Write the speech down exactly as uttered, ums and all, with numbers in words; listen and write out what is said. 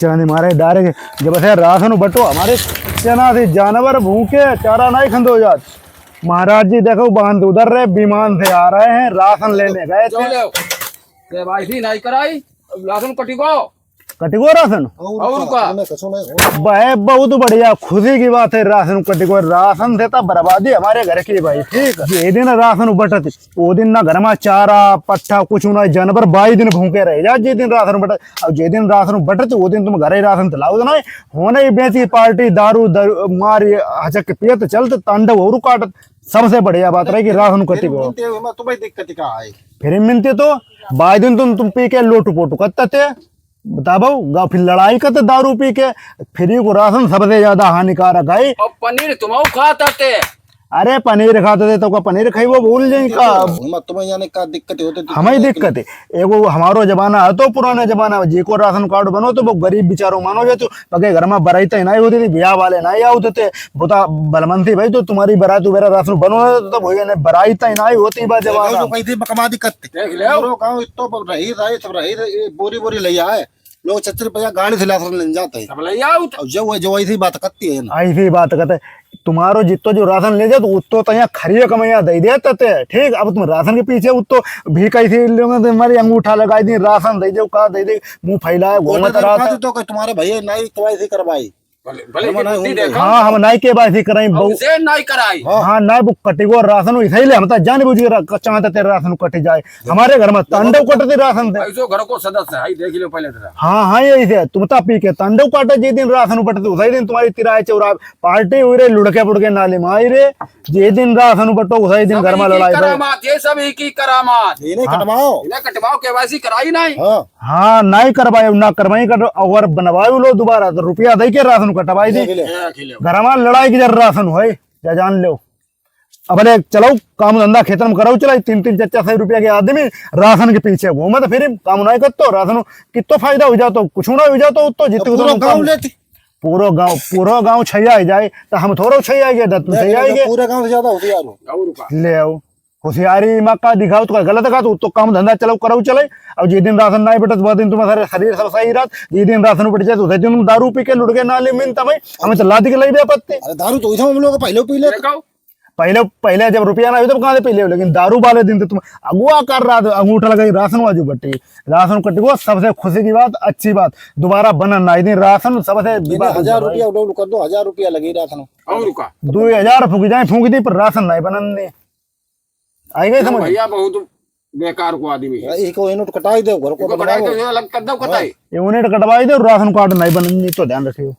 चना नहीं मारे डायरेक्ट, जब से राशन बटो हमारे चना से जानवर भूखे, चारा नहीं खंदो जात। महाराज जी देखो, बांध उधर रहे, विमान से आ रहे हैं, राशन लेने गए थे। ले भाई, नहीं कराई, अब राशन कटिगो। कटिगो राशन? और और का? का? बहे, बहुत बढ़िया, खुशी की बात है, राशन कटिगो। राशन से तो बर्बादी हमारे घर की भाई। ठीक है। जे दिन राशन बटत, वो दिन ना घर में चारा पट्ठा कुछ ना, जानवर बाई दिन भूखे रह जा। जे दिन राशन बटत, और जे दिन राशन बटत, वो दिन तुम घरे राशन तो लाओ ना। होने ही बेची पार्टी, दारू, दारू मार, ये हचक के पियत चलत, तांडव और काटत। सबसे बढ़िया बात रही कि राशन कटिगो। तुम्हें दिक्कत का है? फिर मिलते तो बाई दिन तुम, तुम पी के लोटू पोटू करते थे। बताबो, गाँव फिर लड़ाई करते दारू पी के। फ्री को राशन सबसे ज्यादा हानिकारक है। अब पनीर तुम खात थे। अरे पनीर खात थे तो का पनीर खाई वो भूल जाए का? हम तुम्हें यानी का दिक्कत होती थी? हमें दिक्कत है। एगो हमारो जमाना है तो पुराना जमाना है, जेको राशन कार्ड बनो तो वो गरीब बेचारो मानो जातो, पके घर में बराई तय नहीं होती थी, ब्याह वाले नहीं आते थे। बता बलमंती भाई, तो तुम्हारी बरात वगैरह राशन बनो है तो भैया ने बराई तय नहीं होती बा जमाना। जो कही थी बकमा दिक्कत। देख ले। पूरा गाँव इतो रही रहे, सब रही रहे, बोरी बोरी ले आए। लोग छत्तीस रुपया गाड़ी से लाकर ले जाते हैं। सब ले आओ तो। अब जो वो, जो ऐसी बात करती है ना। ऐसी बात करते। तुम्हारो जित्तो जो राशन ले जाओ, तो उत्तो तो यहाँ खरीद कमैया दे देते थे। ठीक, अब तुम राशन के पीछे उत्तो भी कैसे लोगों से हमारी अंगूठा लगाई दी, राशन दे दो, का दे दे, मुंह फैलाए, वो घूमत तो रहा था। दिखा दो कि तुम्हारे भैया नाई केवाईसी करवाई। भले, भले हम के नहीं बुद्धि होंगे। देखो। हाँ, हम नाई केवाईसी कराई, अब बहु-, उसे नाई कराई। हाँ। हाँ, नाई बुक कटेगो राशन, इसीलिए हम तो जान बूझ के रा-, चाहते थे राशन कट जाए। हमारे घर में तांडव कटते राशन से। ऐसो घर को सदस्य है, देख लो पहले जरा। हाँ, हाँ, यही से। तुम ता पी के तांडव काटे, जे दिन राशन उपटते, उसी दिन तुम्हारी तिराए चौराहे पार्टी हुई रे, लुढ़के पुढ़के नाली में आई रे। जे दिन राशन उपटो, उसी दिन सब घर में एक ही लड़ाई भाई। करामात, ये सब एक ही करामात। इन्हें हाँ। कटवाओ। इन्हें कटवाओ, केवाईसी कराई नहीं। हाँ। हाँ, नहीं करवाए, ना करवाई, कर, और बनवाए लो दोबारा, तो रुपया दे के राशन कटवाई दी। ले, ले। ये अकेले। घर में लड़ाई की जर राशन होए, या जान लो। अब ले चलो, काम धंधा खेतन में करो, चलो, तीन तीन चार चार सौ रुपया के आदमी राशन के पीछे घूमत फिरी, काम नहीं करतो, राशन कितो फायदा हो जातो, कुछ ना हो जातो, तो जितने पूरा गाँव लेती। पूरा गाँव, पूरा गाँव छैया ही जाए, तो हम थोड़ा छैया गए, तुम छैया गए। पूरा गाँव से ज्यादा होशियार हो। ले आओ, होशियारी में का दिखाओ, तो का गलत का, तो, तो काम धंधा चलो, करो चले। अब जे दिन राशन नहीं बटत, वह दिन तुम्हारे शरीर सब सही रहत, जे दिन राशन उपट जाए, तो उसे दिन दारू पी के लुढ़के नाली में तमई, हमें तो लाद के लई बे पत्ते। अरे दारू तो उसे हम लोग पहले पी लेते। देखो। पहले, पहले जब रुपया ना हो तब कहाँ से पी ले, लेकिन दारू वाले दिन तो तुम अगुआ कर रहा था, अंगूठा लगाई राशन वाजू बट्टी, राशन कट गो, सबसे खुशी की बात, अच्छी बात। दोबारा बना ना दिन राशन, सबसे हजार रुपया उठाओ, कर दो, हजार रुपया लगे राशन। और का? दो हजार फूक जाए, फूक दी, पर राशन नहीं बनन दे। आई गई समझ? भैया बहुत बेकार को आदमी है। एक यूनिट कटाई दे, घर को इनको कटाई बनवाओ। दे, अलग कर दो, कटाई। हाँ। यूनिट कटवाई दे, राशन कार्ड नहीं बनन दे, तो ध्यान रखियो।